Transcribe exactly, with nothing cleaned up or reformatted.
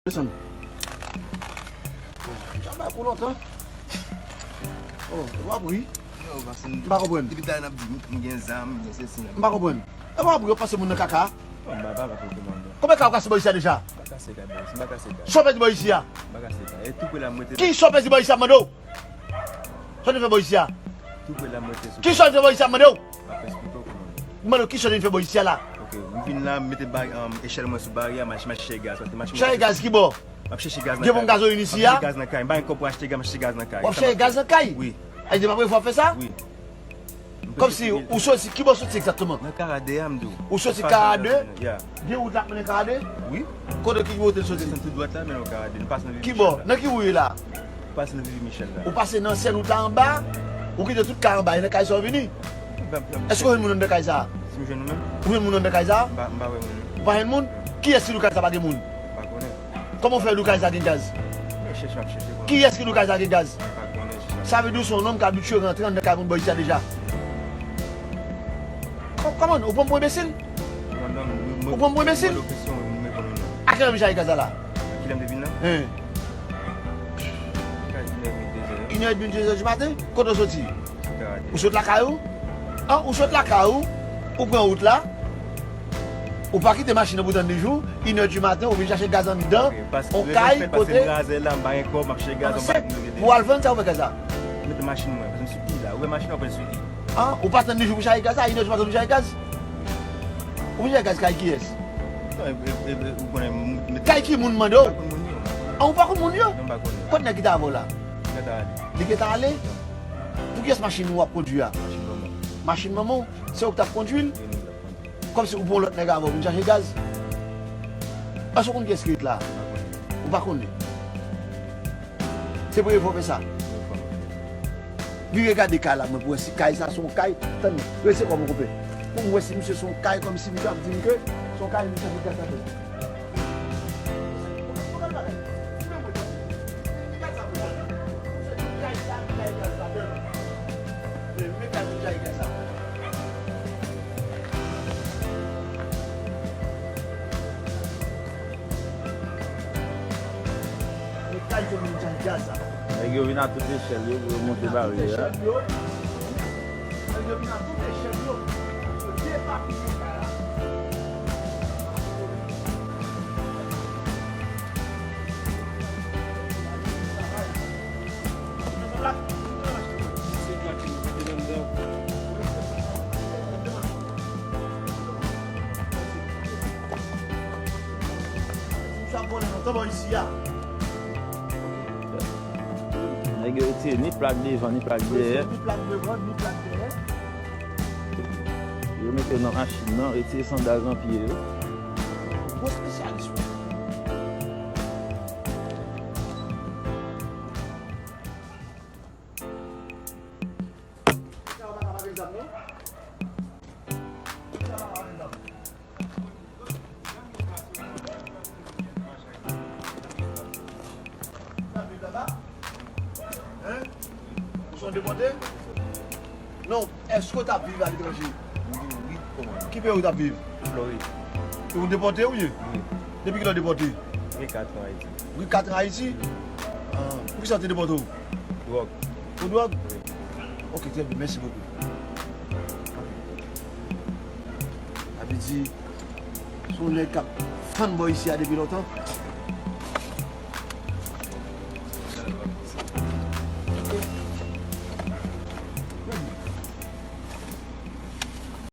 Desann. Jan ba kou lontan. Oh, w ap ri. Yo, paske m pa konprann. Depi talè n ap di m gen zam, gen sesi, gen... M pa konprann. E w ap ri, w ap pase moun nan kaka. Non, m pa, pa, pa konprann. Konbyen kay ou kase bò isi a deja? M pa kase kay bò isi, m pa kase kay. Sa w pèdi bò isi a? M pa kase kay. E tou pre la m rete. Ki sa w pèdi bò isi a, m mande w? Sa w te fè bò isi a? Tou pre la m rete sou... Ki sa w te fè bò isi a, m mande w? M ap esplike w kòman. M mande w ki sa w te fè bò isi a la? Ok, m vin la, m mete ba-, um, echèl mwen sou baryè, m ap, m ap chèche gaz. Paske machin mwen... Chèche gaz ki bò? M ap chèche gaz nan kay. Gen ponp gazolin isi a? M ap chèche gaz nan kay. M pa gen kòb pou achte gaz, m ap chèche gaz nan kay. W ap chèche gaz nan kay? Wi. Ay, depi apre fwa w fè sa? Wi. Kòmsi ou soti, ki bò w soti egzakteman? Nan Karadè a, m di w. Ou soti Karadè? Ya. Gen wout la k mennen Karadè? Wi. Kote ki wout li soti? Desann tou dwat la, mennen w Karadè. Nou pase nan Vivi Michel la. Ki bò? Nan ki ri w ye la? Pase nan Vivi Michel la. Ou pase nan ansyen wout la anba, ou kite tout kay anba, e nan kay sa w vini. Èske w jwenn moun anndan kay sa? Si m jwenn ou menm? Ou jwenn moun anndan kay sa? M pa, m pa wè moun. Ou pa jwenn moun? Kiyès ki di w kay sa pa gen moun? M pa konnen. Kòman w fè di w kay sa gen gaz? Mwen chèche, m ap chèche konnen. Kiyès ki di w kay sa gen gaz? M pa konnen, se sa. Sa vle di w se yon nonm k abitye rantre anndan kay moun bò isi a deja. Kò-, kòman? Ou pran m pou enbesil? Non, non, mwen, mwen, ou pran m pou enbesil? Mwen poze w kesyon, mwen reponn ou non. A kilè w vin chache gaz la la? Kilè m te vin la? Hein. Kay inè edmi, dezè. Inè edmi, dezè di maten? Kote w soti? Karadè. Ou sot lakay ou? An, ou sot lakay ou? Ou pran wout la? Ou pa kite machin nan pou tann li jou? Inè di maten, ou vin chache gaz anndan yon kay kote... Pou al vann sa ou fè gaz la? Mete machin mwen, paske m sou i la. Ou wè machin nan, ou pran sou i. An, ou pa tann li jou pou chache gaz la? Inè di maten ou chache gaz? Ou chache gaz kay kiyès? Non, e, e, e, ou konnen, m, m, kay ki moun mande w? M pa konn moun yo. An, ou pa konn moun yo? Non, m pa konnen. Kot nèg ki t avè w la? Li gentan ale. Li gentan ale? Pou kiyès machin ou ap kondui a? Machin manman. Machin manman w? Se ou ki t ap kondui l? Wi, nou t ap kondui. Kòmsi ou pran yon lòt nèg avè w vin chache gaz? Èske w konn kiyès ki ret la? Ou pa konnen. Se premye fwa w fè sa? Premye fwa. Vire gade kay la, mwen, pou wè si kay sa se yon kay. Tann, rese kòm yon konpè. Pou m wè si misye se yon kay, kòmsi misye ap di m ke se yon kay, misye ap gaz la. Nèg yo vin a tout echèl yo pou yo monte baryè a. Nèg yo vin a tout echèl yo pou yo depapiye kay la. Nèg yo retire ni plak devan, ni plak dèyè. Ni plak devan, ni plak dèyè. Yo mete yo nan machin nan, retire sandal nan pye yo. Gwo espesyalis, wi. Hein? Ou se yon depòte? Non, èske w t ap viv aletranje? Wi, wi, kòman? Ki peyi w t ap viv? Florid. E w depòte ou ye? Wi. Depi kilè w depòte? Gen kat an Ayiti. Gen kat an Ayiti? Wi. Ah, poukisa yo te depòte w? Dwòg. Pou dwòg? Wi. Ok, trè byen, mèsi bokou. Sa vle di, se yon nèg k ap fann bò isi a depi lontan.